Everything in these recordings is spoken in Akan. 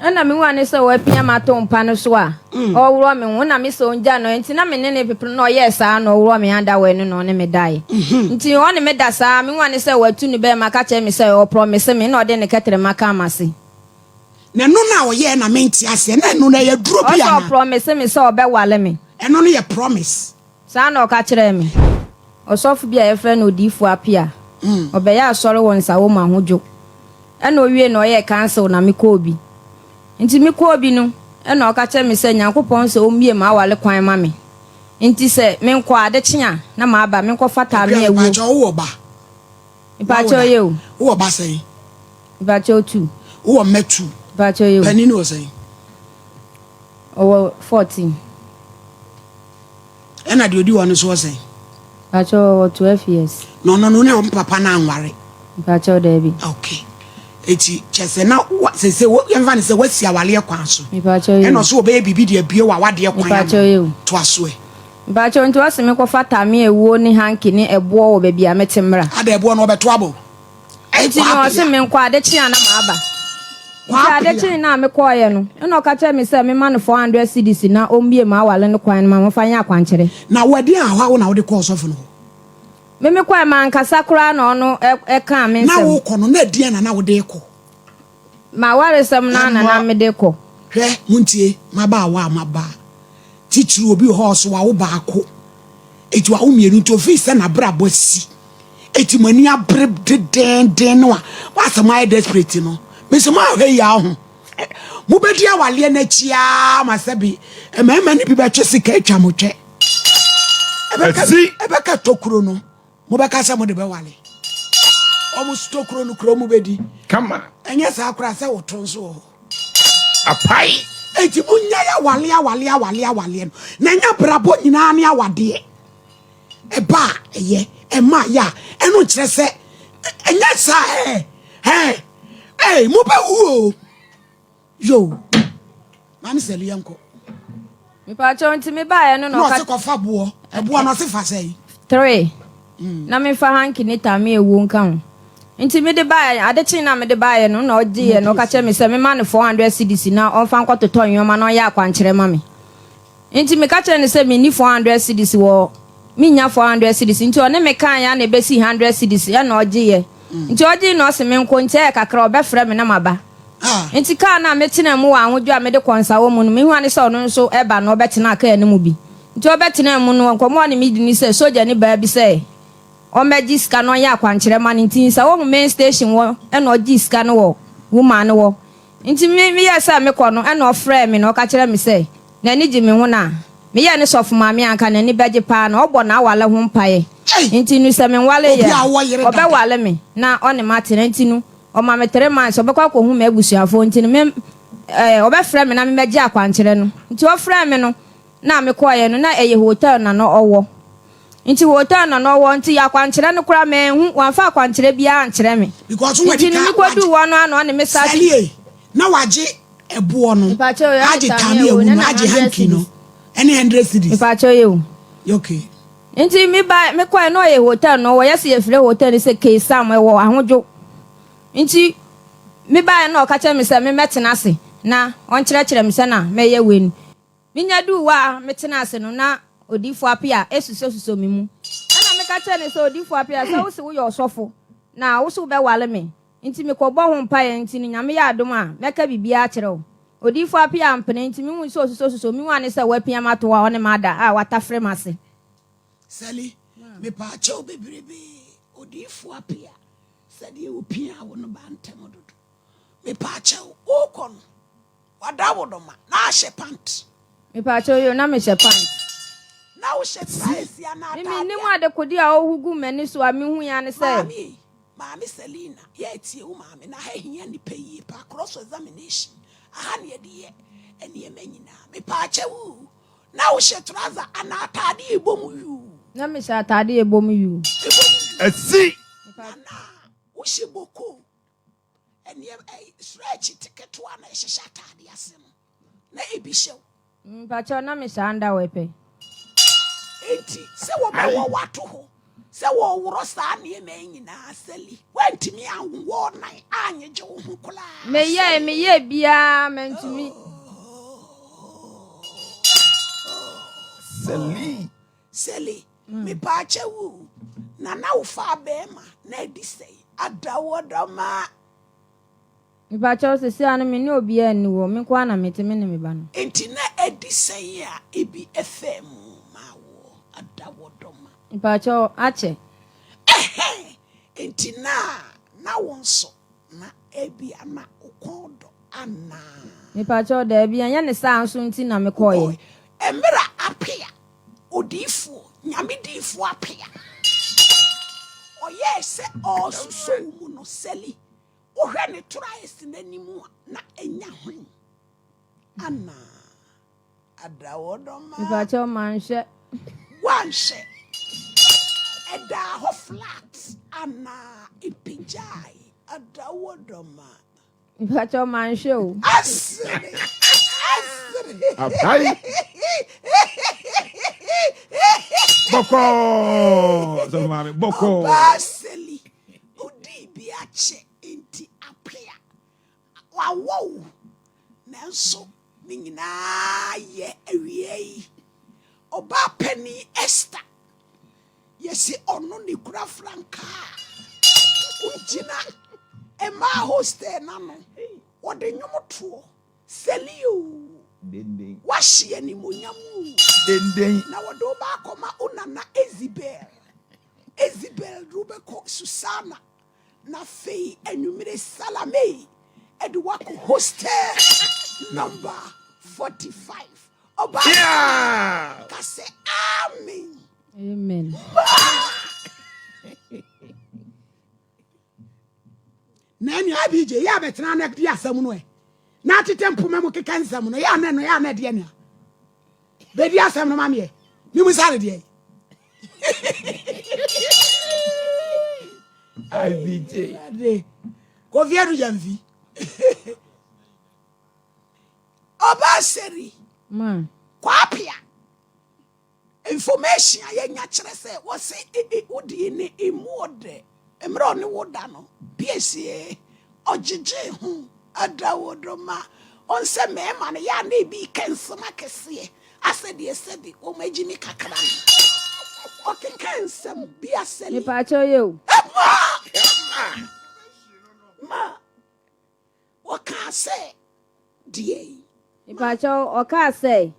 Ɛna me wura ne sɛ wapia me ato mpa no so a, ɔreworɔ me ho na me sɛ ɔngya no nti na me ne no pepere na ɔyɛɛ saa na ɔworɔ me underwear no na ɔne me daeɛ. Nti ɔne me da saa me wura ne sɛ watu ne bɛɛma ka kyerɛ me sɛ ɔprɔmese me na ɔde ne kɛtrɛma kaa m'ase. Na ɛno no a ɔyɛɛ na mente aseɛ na ɛno no ɛyɛ duro bi Ɔsɛ anaa? ɔprɔmese me sɛ ɔbɛwale me. Ɛno no yɛ promise. Saa na ɔka kyerɛɛ me. Ɔsɔfo bi a yɛfrɛ no Odiyifo Appiah, ɔbɛyɛɛ asɔre wɔ Nsawam Ahodwo. Ɛna owiee no ɔyɛɛ council na mekɔɔ bi. Nti mekɔɔ bi no, ɛna ɔka kyerɛɛ me sɛ Nyankopɔn sɛ ommue m'aware kwan ma me. Nti sɛ menkɔ a, ade kye a, na maba, menkɔfata Akua, me awuo. mepaakyɛw wowɔ ba? Mepaakyɛw Wawo da? yɛ o. Wowɔ ba sɛn? Mepaakyɛw two. Wowɔ mma two? Mepaakyɛw yɛ o. Panin no wɔ sɛn? Ɔwɔ 14. Ɛna deɛ odi hɔ no nso wɔ sɛn? Mpakyɛw ɔwɔ 12 years. Na ɔno no ne ɔmo papa no anware? Mpakyɛw daabi. Okay. Eti kyɛ sɛ na wa sese wo yɛmfa no sɛ wasi awareɛ kwan so. Mpakyɛw Ɛna ɔso ɔbɛyɛ biribi de abue w'awadeɛ kwan ama Mpakyɛw wo. ew. Toa so ɛ. Mpakyɛw nti ɔse me kɔfa tame awuo ne hanky ne ɛboɔ wɔ baabi a mete mmra. Ada ɛboɔ no ɔbɛto abɔ. Nti no ɔse me nkɔ ade kye a na maba. Nti ade kyee no a mekɔeɛ no, ɛna ɔka kyerɛɛ me sɛ memma no 400 cedis na ɔmmue m'aware no kwan no ma memfa nyɛ akwankyerɛ. Na wo ɛdeɛn haw na wode kɔɔ ɔsɔfo no hɔ? Me mekɔeɛ mankasa koraa na ɔno kaa me Na nsɛm. wokɔ no na ɛdeɛn na na wode rekɔ? M'awaresɛm no ara na na mede rekɔ. Hwɛ, montie, mmabaawa a moaba, titiriw obi wɔ hɔ a ɔso wawo baako, enti wawo mmienu nti ofii sɛ n'abrabɔ asi, enti mo ani abere dedeenden no a moasɛ moayɛ desperate no, mese moanhwɛ yie a ho mobɛdi awaleɛ no akyi ara ma sɛbe mmarima no bi bɛtwe sika atwa mo twɛ, ɛbɛka tokuro no. Mobɛka sɛ mode bɛwale wɔn tokuro no kuro mobɛdi. Kama. Ɛnyɛ saa koraa sɛ woto nso wɔ hɔ. Apae. Enti monyae awale awale awale awaleɛ no na ɛnyɛ abrabɔ nyinaa ne awadeɛ. Ɛba a ɛyɛ, ɛma yɛ a ɛno nkyerɛ sɛ ɛnyɛ saa ɛɛ ɛɛ ɛɛ mobɛwu o. Yo, maame sɛli yɛn kɔ. Mipatwɔ nti mi ba yɛ no na ɔse kɔfa boɔ ɛboɔ no ɔse fa sɛn. Three mm. Na mefa hanky ne tame ewuo nka ho nti mede baeɛ ade kyee na mede baeɛ no na ɔgyeeɛ na ɔka kyerɛ me sɛ mema no 400 cedis na ɔmfa nkɔtotɔ nneɛma na ɔnyɛ akwankyerɛ ma me. Nti meka kyerɛɛ no sɛ menni 400 cedis wɔ mennya 400 cedis nti ɔne me kaeɛ a na ɛbɛsii 100 cedis ɛna ɔgyeeɛ nti ɔgyee na ɔse menkɔ nti ɛyɛ kakra ɔbɛfrɛ me na maba nti kaa no a metenaa mu wɔ ahodwo a mede kɔ nsawo mu no mehu ane sɛ ɔno nso ɛba na ɔbɛtenaa kaa no mu bi nti ɔbɛtenaa mu no nkɔmmɔ a ɔne me di ne sɛ sogyani baa bi sɛ ɔmmɛgye sika na ɔnyɛ akwankyerɛ ma no nti nsawo mu main station wɔ ɛna ɔgyee sika no wɔ woman no wɔ nti me meyɛɛ sɛ mekɔ no ɛna ɔfrɛɛ me na ɔka kyerɛ me sɛ N'ani gye me ho na meyɛ ne sɔfo maame a anka n'ani bɛgye paa na ɔbɔ n'awale ho mpaeɛ. Nti no sɛ menwale yɛ a, ɔbɛwale me na ɔne m'atena. Nti no ɔma me three months ɔbɛkɔ akɔhu m'abusuafoɔ nti no me eh, ɔbɛfrɛ me na memmɛgye akwankyerɛ no. Nti ɔfrɛɛ me no na mekɔeɛ no na ɛyɛ hotel na na ɔwɔ. Nti hotel na na ɔwɔ nti akwankyerɛ no koraa manhu, wamfa akwankyerɛ biara ankyerɛ me. Nti no mekɔduu hɔ no a na ɔne me start. Sɛlie na wagye ɛboɔ no agye taame awu no agye hanky no ɛne hundred cedis. Mepaakyɛw yɛ o. Okay. Nti me ba me kɔɛ na ɔyɛ hotel no wɔyɛ sɛ yɛfrɛ hotel no sɛ K-Sam ɛwɔ Ahodwo. Nti me baeɛ na ɔka kyerɛ me sɛ me mɛtena ase na ɔnkyerɛkyerɛ me sɛ na mɛyɛ wei no. Menya duu hɔ a metena ase no na Odiyifoɔ Appiah esusɔsusɔ me mu. Ɛna meka kyerɛ no sɛ Odiyifoɔ Appiah sɛ wose woyɛ ɔsɔfo na wose wobɛwale me Nti mekɔbɔ ho mpaeɛ nti no Nyame yɛ adom a mɛka biribiara akyerɛ wo. Odiyifoɔ Appiah ampene nti mehui sɛ ɔsusosuso me wane sɛ wapia m'ato a ɔne m'ada a watafere m'ase. Sally, mepaakyɛw bebrebee, Odiyifoɔ Appiah sɛdeɛ wopiaa wo no baa ntɛm dodo. Mepaakyɛw, wokɔ no Wada wo no ma na ahyɛ pant. Mepaakyɛw yoo na mehyɛ pant. Na wohyɛ traes anaa Me ataadeɛ mennim a. adekode a ɔhu gu m'ani so a mehui ara ne sɛ. Maame ei, Maame Selina, yɛ tie wo maame na ha hia nnipa yie paa, cross examination, aha na yɛde yɛ nneɛma nyinaa. Mepaakyɛw oo, na wohyɛ trouser anaa ataade a ɛbɔ mu yuu? Na mehyɛ ataade a ɛbɔ mu yuu. Ɛbɔ mu yuu. Asi. Anaa wohyɛ bokoo? Nneɛma ɛyi stretch te ketewa na ɛhyehyɛ ataade ase no na ebi hyɛ wo. Mpakyɛw na mehyɛ underwear pɛ. Enti sɛ wɔbɛwɔ wo ato hɔ Sɛ wɔworɔ saa nneɛma yi nyinaa, Sally, woantumi anwɔ nan anyegye wo ho koraa. Meyɛe, meyɛɛ biara mantumi. Sally. Sally, mepaakyɛ wo, na na wofaa bɛrima na adi sɛe adawɔdɔma. Mepakyɛw, seesei ara no me ne obiara nni hɔ, me nko ara na mete, me ne me ba no. Enti na adi sɛn a ebi faa mu maa woɔ adawɔdɔma? Mepakyɛw, akyɛ. Ɛhɛn, enti na na wo nso na ebia na wo kɔn dɔ anaa? Mepakyɛw, daabi, ɛnyɛ ne saa nso nti na mekɔeɛ. Wokɔe. Mmerɛ a Apea, odiyifoɔ, Nyame diyifoɔ Apea, ɔyɛɛ sɛ ɔresosɔ wo mu no, Sally, Wohwɛ ne toro a esi n'anim a, na enya hwen anaa? Adawɔdɔma. Mepakyɛw manhwɛ. Woanhwɛ. Ɛdaa hɔ flat anaa epagyae? Adawɔdɔma. Mepakyɛw manhwɛ o. Asere! Asere! Apae. Bɔkɔɔ! Sɔfo maame, bɔkɔɔ. Ɔbaa Seli. Wodii bi akyɛ nti apea. Wɔawɔ wo, nanso ne nyinaa yɛ awiei. Ɔbaa panin Esther, yɛse ɔno ne kura frankaa a ogyina mmaa hostel no ano, ɔde nnwom toɔ, Seli o, woahye animuonyam o, na wɔde wo ba akɔma wo nana Isabel. Isabel de wo bɛkɔ Susana, na afei anwummere Salame de wo akɔ hostel number 45. Ɔbaa Yeah! ka sɛ amen. Amen. Na ɛne IBJ yɛ abɛtena na di asɛm no ɛ na atete mpoma mu keka nsɛm no yɛ anɛ no yɛ anɛ deɛ nea bɛdi asɛm no ma meɛ memu sa ne deɛ IBJ Kofi Adu Gyamfi Ɔbaa Seri Kwapea Information a yɛnya kyerɛ sɛ wɔse wo deɛ ne emu ɔdɛ mmerɛ ɔne wo da no piesie ɔgyegyee ho adawodoma ɔnsɛ mmarima no yɛ a na ebi reka nsɛm akɛseɛ asɛ deɛ sɛbe wɔn agyimi kakra no ɔkeka nsɛm bi asɛle Mepaakyɛw yɛ o. Ɛma ma Ɔkaa sɛ deɛn? Mepakyɛw, ɔkaa sɛ,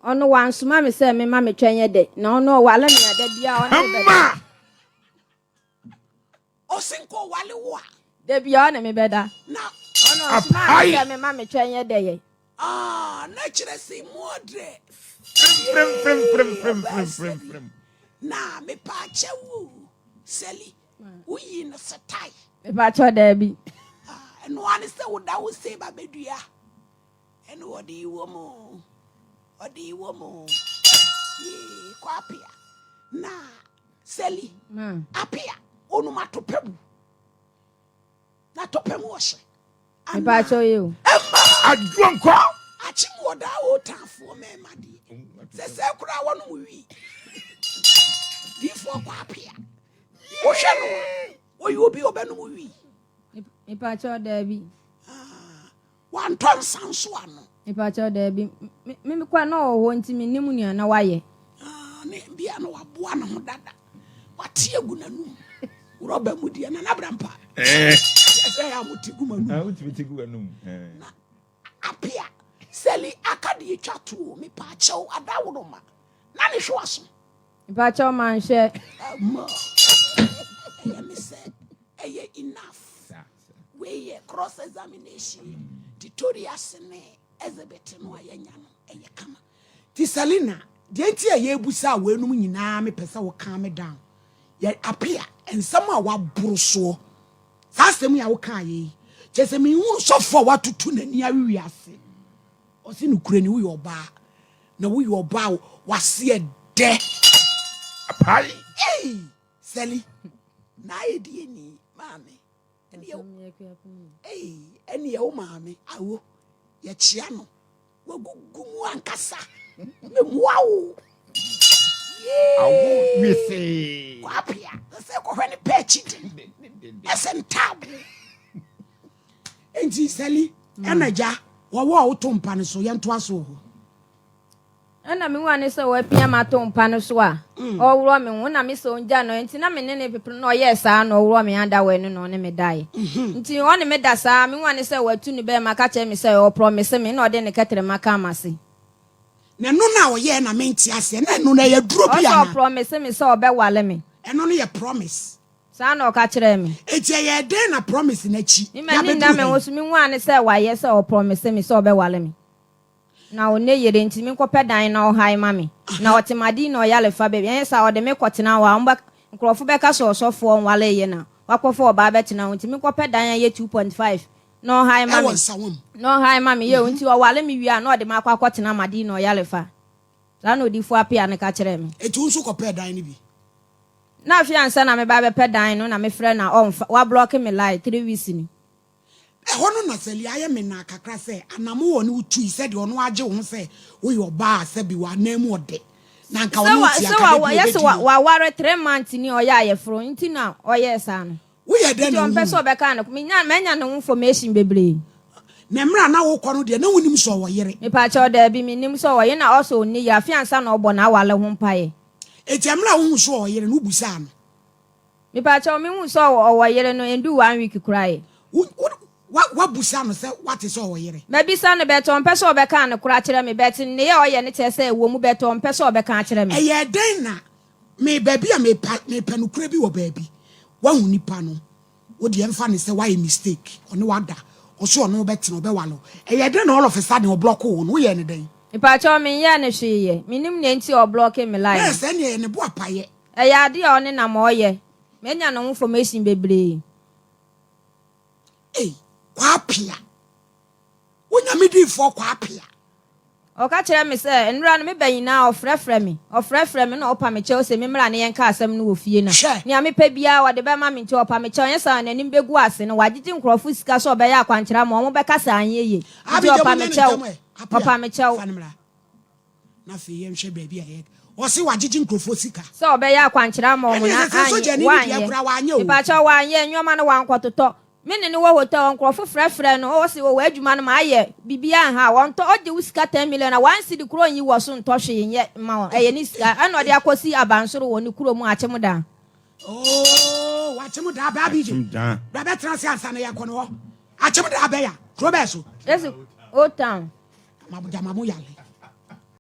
Ɔno wansoma me sɛ memma me twɛ nyɛ dɛ, na ɔno ɔwale me a, da biara ɔne me bɛda. Ɔse nka ɔwale wo a. Da biara ɔne me bɛda. Na ɔno ɔsomaa me sɛ memma me twɛ nyɛ dɛ yɛ. Ah, na kyerɛ sɛ mu ɔdrɛ. Fremfremfremfremfremfrem. Na mepaakyɛw o, Sally. Woyii no setae. Mepakyɛw, daabi. Ah, ɛno ara ne sɛ woda wo sɛ ba bɛdua. Ɛne wɔde wɔ mu. Ɔde wɔ mu. Yee, kɔ apea. Na Sally, apea, onum atopɛ mu. Na atopɛ mu ɔhyɛ. Mepakyɛw yɛ o. Ɛma. Adwo nkɔ. Akye mu ɔdaa o taafoɔ mɛɛma deɛ. Sɛ sɛ koraa wɔnom wi. Diifoɔ kɔ apea. Wohwɛ no a, ɔyɛ obi a ɔbɛnom wi. Mepakyɛw daabi. Ah, wantɔ nsa nso ano. Mepakyɛw daabi. Me me kɔ na ɔwɔ hɔ nti menim nea na wayɛ. Ah, ne bia na waboa ne ho dada. Wate agu n'anum. Rɔba mu deɛ nana brampa. Eh. Sɛ yɛ a mo te gu m'anum. Ah, wotumi te gu w'anum. Eh. Na apea sɛli aka deɛ etwa to o mepaakyɛw adaworoma na ne hwe waso. Mepakyɛw manhwɛ. Ɛma ɛyɛ me sɛ ɛyɛ enough. Wei yɛ cross examination. Tutorials ne exhibit no a yɛanya no ɛyɛ kama. Nti Selina, deɛ nti a yɛrebusa weinom nyinaa mepɛ sɛ wo calm down. Yɛ Apea, nsɛm a waboro soɔ, saa asɛm yi a wokaeɛ yi, kyerɛ sɛ menhunu sɔfoɔ a watoto n'ani awe wiase. Ɔse nokorɛ ni woyɛ ɔbaa, na woyɛ ɔbaa a w'aseɛ dɛ. Apae. Ei! Sally, na ayɛ deɛ ni, maame. Ɛneɛ wo maame awo yɛkyea no wagugu mu ankasa memoa wo. Awo wesee. Kwapea sɛ kɔhwɛ ne pɛ akyi den ɛsɛ ntaabo. Enti Sally ɛna gya wɔwɔ a woto mpa no so yɛntoa so wɔ hɔ. Ɛna me wura ne sɛ wapia me ato mpa no so a ɔreworɔ me ho na me sɛ ɔngya no nti na me ne ne pepere na ɔyɛɛ saa na ɔworɔ me underwear no na ɔne me daeɛ nti ɔne me da saa me wura ne sɛ watu ne bɛɛma ka kyerɛ me sɛ ɔprɔmese me na ɔde ne kɛtrɛma kaa m'ase. Na ɛno na ɔyɛɛ na mente aseɛ na ɛno no ɛyɛ duro bi Ɔsɛ anaa? ɔprɔmese me sɛ ɔbɛwale me. Ɛno no yɛ promise. Saa na ɔka kyerɛɛ me. Enti ɛyɛɛ dɛn na promise no akyi Me m'ani nna yɛabɛduru me ha ho yi? so me wura ne sɛ wayɛ sɛ ɔprɔmese me sɛ ɔbɛwale me. Na ɔnne yere nti menkɔpɛ dan na ɔhae ma me. Na ɔte Madina ɔyarefa baabi. Ɛnyɛ saa a ɔde me kɔtena hɔ a, wɔbɛ, nkurɔfo bɛka sɛ ɔsɔfoɔ nwareeɛ na wakɔfa ɔbaa bɛtena hɔ nti menkɔpɛ dan a ɛyɛ 2.5 na ɔhae ma Ɛwɔ me. Nsawam. Na ɔhae ma me. Yeo, nti ɔware me wie a na ɔde me akɔ akɔtena Madina ɔyarefa. Saa na odiyifoɔ Appiah no ka kyerɛɛ me. Enti wo nso kɔpɛɛ dan no bi? Na afei ansa na meba abɛpɛ dan no na mefrɛ no a ɔmfa, wablɔke me line 3 weeks ni. Ɛhɔ no na Celia ayɛ me naa kakra sɛ anamo a ɔne wo tui sɛdeɛ ɔno agye wo ho sɛ woyɛ ɔbaa a sɛbi w'anan mu ɔdɛ na anka Sɛ ɔne wo wa te sɛ anka wa da bi yɛ sɛ ɔbɛdi wa wo. waware 3 months ni ɔyɛ ayɛforo nti na ɔyɛɛ saa no. Woyɛ dɛn Nti na ɔmpɛ wohuu sɛ no? ɔbɛka no menya manya ne ho information bebree. Na mmerɛ a na wokɔ no deɛ na wonim sɛ ɔwɔ yere? Mepakyɛw daabi mennim sɛ ɔwɔ yere na ɔsɛ ɔnni yere afei ansa na ɔbɔ n'aware ho mpaeɛ. Enti mmerɛ a wohuu sɛ ɔwɔ yere no wobusaa no? Mepakyɛw mehu sɛ ɔwɔ yere no ɛnduu one week koraa ɛ. Wo wo wa wabusa no sɛ wate sɛ ɔwɔ yere? Mabisa no but ɔmpɛ sɛ ɔbɛka nokora akyerɛ me but nneyɛ a ɔyɛ no kyerɛ sɛ ɛwɔ mu but ɔmpɛ sɛ ɔbɛka akyerɛ me. Ɛyɛɛ dɛn na me baabi a mepa mepɛ nokorɛ bi wɔ baabi wahu nipa no wo deɛ mfa no sɛ wayɛ mistake ɔne wo ada ɔse ɔne wo bɛtena ɔbɛwale wo ɛyɛɛ dɛn na all of a sudden ɔblɔkoo wo no woyɛɛ no dɛn? Mepakyɛw menyɛɛ no hwee yɛ mennim nea nti a ɔblɔke me line Nɛɛ no. sɛ ɛneɛ ɛyɛ ne bo apayɛ. Ɛyɛ ade a ɔne nam ɔyɛ. Manya ne ho information bebree. Ei Kwapea wo nyame diifoɔ Kwapea. Ɔka kyerɛɛ me sɛ, Nnora no meba nyinaa ɔfrɛfrɛ me, ɔfrɛfrɛ me na ɔpa me kyɛw sɛ memmra ne yɛnka asɛm no wɔ fie na Hwɛ! nea mepɛ biara ɔde bɛma me nti ɔpa me kyɛw, anyɛ saa a n'anim bɛgu ase na wagyegye nkurɔfo sika sɛ ɔbɛyɛ akwankyerɛ ama wɔn, wɔbɛka sɛ anyɛ yie nti Abigail ɔpa monyɛ me no kyɛw, ntɛm ɛ, Apea ɔpa me kyɛw. fa no mmra. Na afei yɛnhwɛ baabi a yɛ ɔse wagyegye nkurɔfoɔ sika. Sɛ ɔbɛyɛ akwankyerɛ ama wɔn Ɛne na sɛ sɛ anyɛ, sogyani no deɛ wanyɛ. koraa wanyɛ o. Mepakyɛw wanyɛ, nneɛma no wankɔtotɔ. Me ne no wɔ hotel hɔ, nkurɔfo frɛfrɛ no, ɔse o w'adwuma no mayɛ, biribiara nha wo, ɔntɔ, ɔgye wo sika 10 million a one cedi koraa ɔnyi wɔ so ntɔ hwee nyɛ mma wo, ɛyɛ ne sika, ɛna ɔde akɔsi abansoro wɔ ne kurom Akyem Dan. Oh, Akyem Dan bɛ Abidjan. Akyem Dan. Bra bɛtena ase ansa na yɛakɔ no hɔ. Akyem Dan bɛya, kuro bɛɛ so. Yɛsi Old Town. Gyama mo yale.